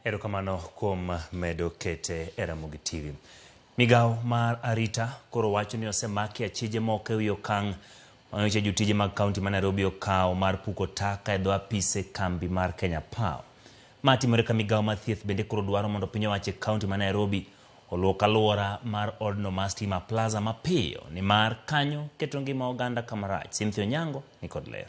Erokamano kuom medo kete e Ramogi TV. Migawo mar arita koro wacho ni osemaki achije moko e wi okang' manyocha jotije mag kaunti ma Nairobi okawo mar puko taka e dho apise kambi mar Kenya Power. Ma timore ka migawo mar thieth bende koro dwaro mondo piny owacho e kaunti ma Nairobi oluok alwora mar odno mar Stima Plaza mapiyo nimar kanyo keto ngima oganda kamarach. Cynthia Onyango nikod ler.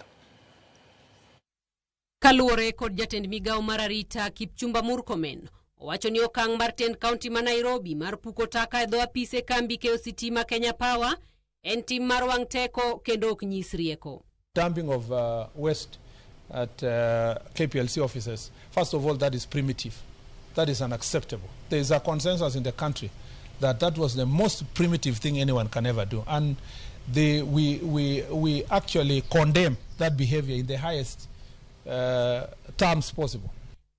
Kaluwore kod jatend migawo mar arita Kipchumba Murkomen, owacho ni okang' mar tend kaunti ma Nairobi mar puko taka e dho apise kambi keyo sitima Kenya Power en tim mar wang' teko kendo ok nyis rieko. Dumping of waste at KPLC offices, first of all, that is primitive. That is unacceptable. There is a consensus in the country that that was the most primitive thing anyone can ever do. And we actually condemn that behavior in the highest terms possible.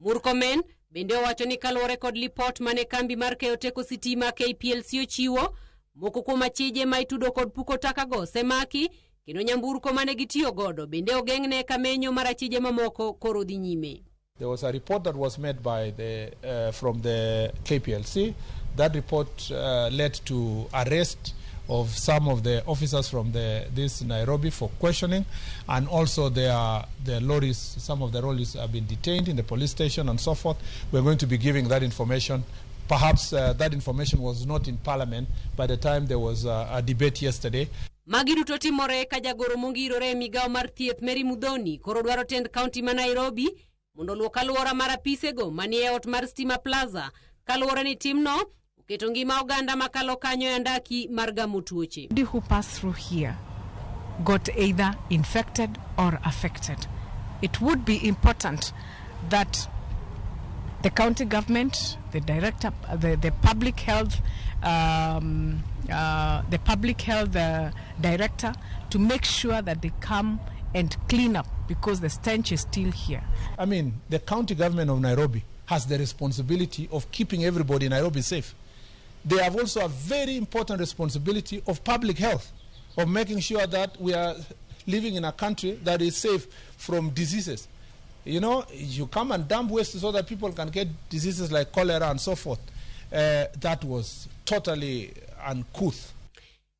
Murkomen bende owacho ni kaluwore kod lipot mane kambi mar keyo teko sitima KPLC ochiwo, moko kuom achije ma itudo kod puko taka go osemaki kendo nyamburko mane gitiyo godo bende ogeng'ne ka menyo mar achije mamoko koro dhi nyime. There was a report that was made from the KPLC. That report led to arrest of some of the officers from this Nairobi for questioning, and also the lorries, some of the lorries have been detained in the police station and so forth. We're going to be giving that information. Perhaps that information was not in Parliament by the time there was a debate yesterday. Magi duto timore ka jagoro mongirore e migawo mar thieth Mary Muthoni koro dwaro tend kaunti ma Nairobi mondo oluok alwora mar apisego manie ot mar Stima Plaza kaluwore ni timno oketo ngima oganda makalo kanyo e andaki mar gamo tuoche. Who pass through here got either infected or affected. It would be important that the county government, the director, the public health, the public health director, to make sure that they come and clean up because the stench is still here. I mean, the county government of Nairobi has the responsibility of keeping everybody in Nairobi safe. They have also a very important responsibility of public health, of making sure that we are living in a country that is safe from diseases. You come and dump waste so that people can get diseases like cholera and so forth. That was totally uncouth.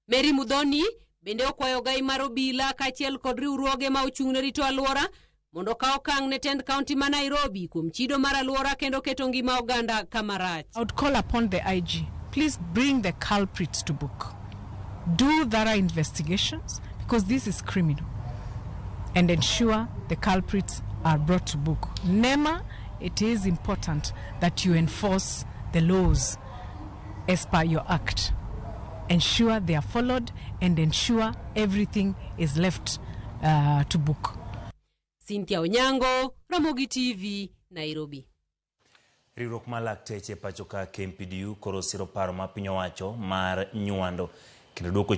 Mary Muthoni bende okwayo gai mar obila kaachiel kod riwruoge ma ochung' ne rito alwora mondo okaw okang' ne tend kaunti ma Nairobi kuom chido mar alwora kendo keto ngima oganda kama rach. I would call upon the IG, please bring the culprits to book. Do thorough investigations because this is criminal, and ensure the culprits are brought to book. NEMA, it is important that you enforce the laws as per your act. Ensure they are followed and ensure everything is left to book. Cynthia Onyango, Ramogi TV, Nairobi. Riwruok mar lakteche pacho ka KMPDU koro siro paro ma piny owacho mar nywando kendo duoko